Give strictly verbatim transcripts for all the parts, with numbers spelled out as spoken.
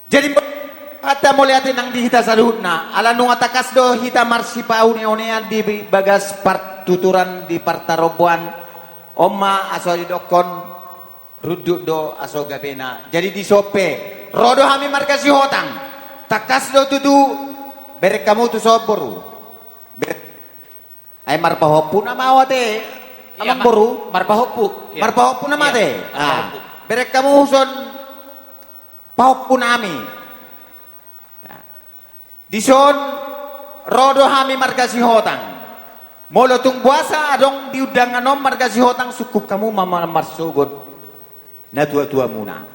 Jadi, hata mauliate nang di hita saluhutna, ala nunga tangkas do hita marsipaune-unean di bagas partuturan di partaromboan on ma, aso didokkon, runduk do aso gabena. Jadi dison pe, ro do hami marga Sihotang. Tangkas do tutu, bereng hamu tuson boru. Ber-, ai marpahompu nama au ate, iya, amang ma-, boru? Marpahompu. Iya. Marpahompu nama ate? Iya, ah, marpahompu. Bereng hamu tuson pahompu nami. Ya. Dison, ro do hami marga Sihotang. Molo tung boasa adong di undangan on marga Sihotang, sungkun hamu ma, ma-, marsogot natua-tuamuna.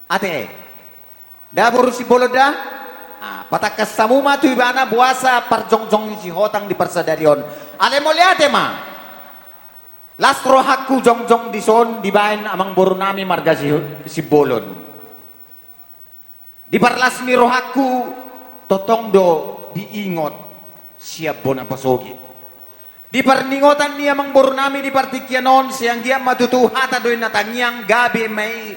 Ate. Da boru Simbolon da? Ah, patangkas hamu ma tu ibana boasa parjongjong ni Sihotang di parsadari on. Ale mauliate ma. Las rohangku jongjong dison dibaen amang boru nami marga Si-, Simbolon. Di parlas ni rohangku, tongtong do diingot sian bona pasogit. Di parningotan ni amang boru nami di partingkian on, sai anggiat ma tutu hata do i na tangiang, gabe ma i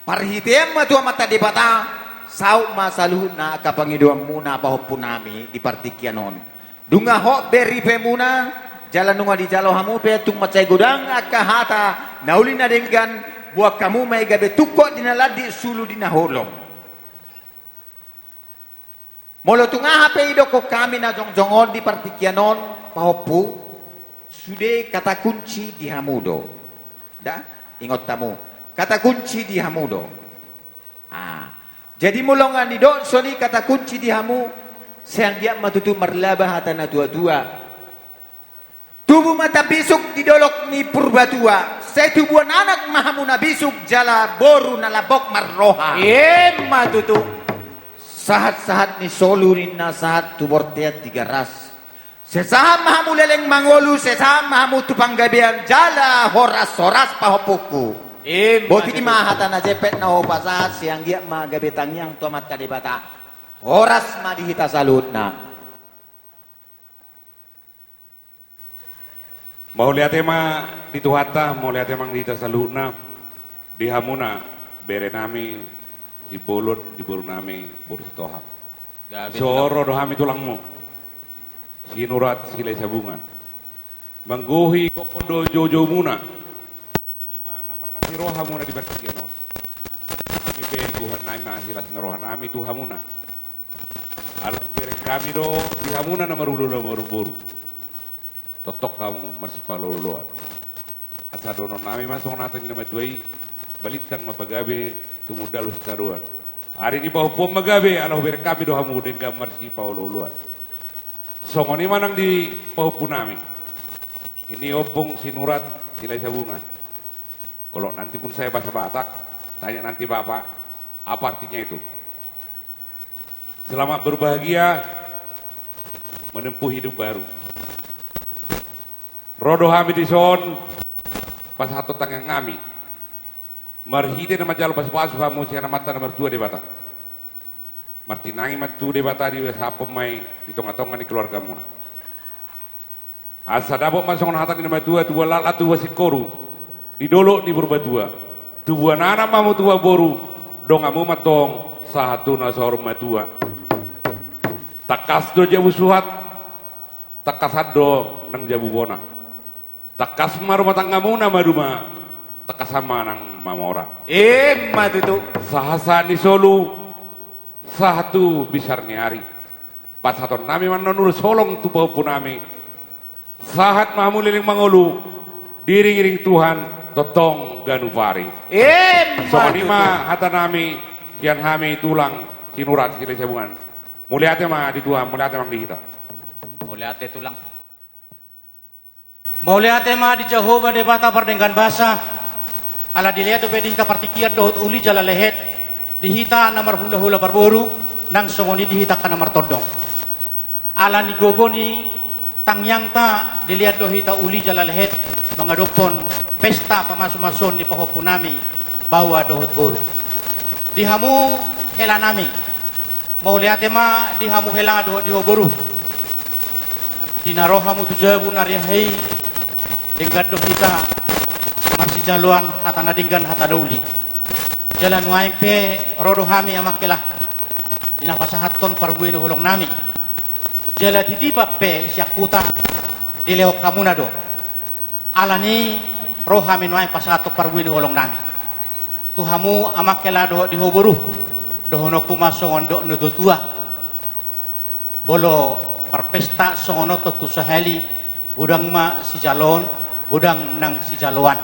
parhitean ma tu Amanta Debata, saut ma saluhutna angka pangidoanmuna pahompu nami di partingkian on. Nunga hot be ripemuna, jala nunga dijalo hamu pe, tung mansai godang angka hata na uli na denggan, boan hamu ma i gabe tungkot di na landik, sulu di na holom. Molo tung aha pe didokkon hami na jongjong on di partingkian on, pahompu, sude kata kunci di hamu do. Da, ingot hamu, kata kunci di hamu do. Ah. Jadi molo nga nidok songon i kata kunci di hamu, sai anggiat ma tutu marlaba hata na tua-tua. Tubu ma tambisuk di dolok ni Purbatua, sai tubuan anak ma hamu na bisuk jala boru na lambok marroha. Ima tutu. Sahat-sahat ni solu ninna sahat tu bontean Tigaras. Sai sahat ma hamu leleng mangolu, sai sahat ma hamu tu panggabean jala horas-horas pahompungku. Ima tutu. Boti ma hata na jempek na hupasahat, sai anggiat ma gabe tangiang tu Amanta Debata. Horas ma di hita saluhutna. Mauliate ma di Tuhanta, mauliate ma di hita saluhutna, di hamuna bere nami Simbolon, di boru nami boru Sitohang. Gabe tulang. Ro do hami tulangmu, Sinurat Silahisabungan. Manggohi gokhon do joujoumuna. Ima na marlas ni roha hamuna di partingkian on. Hami pe digokhon nami ma silas ni roha nami tu hamuna. Ala hubereng hami do di hamuna na marhulahula marboru. Tongtong hamu marsipaolooloan. Asa dohonon nami ma songon hata ni na matua i, balintang ma pagabe, tumundalhon sitadoan. Ari ni pahompuon ma gabe, ala hubereng hami do hamu denggan marsipaolooloan. Songon i ma nang di pahompu nami. Ini Ompung Sinurat Silahisabungan. Kalau nanti pun saya bahasa Batak, tanya nanti Bapak, apa artinya itu? Selamat berbahagia menempuh hidup baru. Ro do hami dison pasahathon tangiang nami. Marhite na manjalo pasupasu hamu sian Amanta na martua Debata. Martinangi ma tu Debata diusaphon ma i di tongatonga ni keluargamuna. Asa dapot ma songon hata ni na matua, tubuan laklak tubuan singkoru di dolok ni Purbatua. Tubuan anak ma hamu tubuan boru, donganmu ma antong sahat tu na saur matua. Tangkas do jabu suhat, tangkasan do nang jabu bona. Tangkas ma rumah tanggamuna maduma, tangkasan ma nang mamora. Ima tutu. Sahat-sahat ni solu, sahat tu bisar ni ari. Pasahaton nami ma annon ulos holong tu pahompu nami. Sahat ma hamu leleng mangolu, diiring-iring Tuhan, tongtong ganup ari. Ima tutu. Songon i ma hata nami, sian hami tulang Sinurat Silahisabungan. Mauliate ma di Tuhan, mauliate ma di hita. Mauliate tulang. Mauliate ma di Jahowa Debata pardenggan basa, ala dilehon dope di hita partingkian dohot uli jala lehet, di hita na marhulahula marboru, nang songon i di hita angka na martondong. Ala ni gogo ni tangiangta dilehon do hita uli jala lehet, mangadophon pesta pamasumasuon ni pahompu nami, baoa dohot boru. Di hamu hela nami, mauliate ma di hamu hela dohot di ho boru. Di na ro hamu tu jabu na riahe i, denggan do hita marsijaloan hata na denggan hata na uli. Jala nuaeng pe ro do hami amangkela, di na pasahathon parbue ni holong nami. Jala titipan pe sian huta dilehon hamuna do. Alani ro hami nuaeng pasahathon parbue ni holong nami tu hamu amangkela dohot di ho boru. Dohononku ma songon dok ni natuatua: Molo parpesta songon on tontu sahali, godang ma sijaloon, godang nang sijaloan.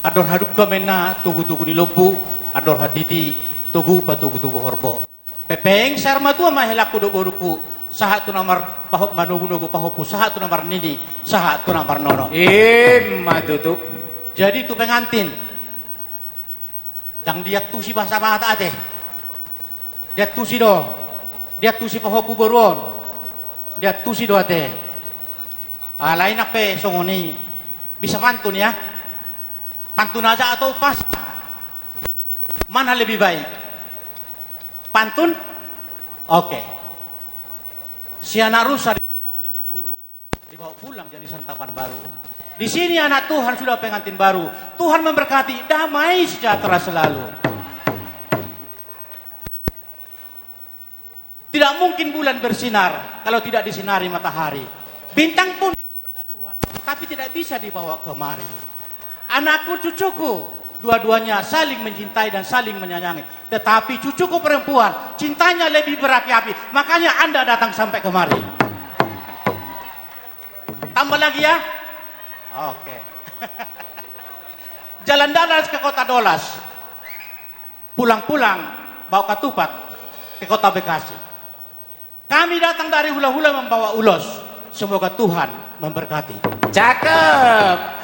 Andor hadungka ma inna togutogu ni lombu, andor hatiti togu patogutogu horbo. Pepeng saur matua ma helangku dohot borungku, sahat tu na marpahop manogunogu pahompu, sahat tu na marnini, sahat tu na marnono. Ima tutu. Jadi tu pengantin, ndang diantusi bahasa Batak ate. Diantusi do. Diantusi pahompu boru on. Diantusi do ate. Alai nang pe songon i, bisa pantun ya. Pantun aja atau pas? Mana lebih baik? Pantun? Oke. Si anak rusa ditembak oleh pemburu, dibawa pulang jadi santapan baru. Di sini anak Tuhan sudah pengantin baru. Tuhan memberkati, damai sejahtera selalu. Tidak mungkin bulan bersinar kalau tidak disinari matahari. Bintang pun ikut berjatuhan, tapi tidak bisa dibawa kemari. Anakku, cucuku, dua-duanya saling mencintai dan saling menyayangi. Tetapi cucuku perempuan, cintanya lebih berapi-api. Makanya Anda datang sampai kemari. Tambah lagi ya. Oke. Jalan-jalan ke Kota Dolas. Pulang-pulang bawa ketupat ke Kota Bekasi. Kami datang dari hula-hula membawa ulos. Semoga Tuhan memberkati. Cakep.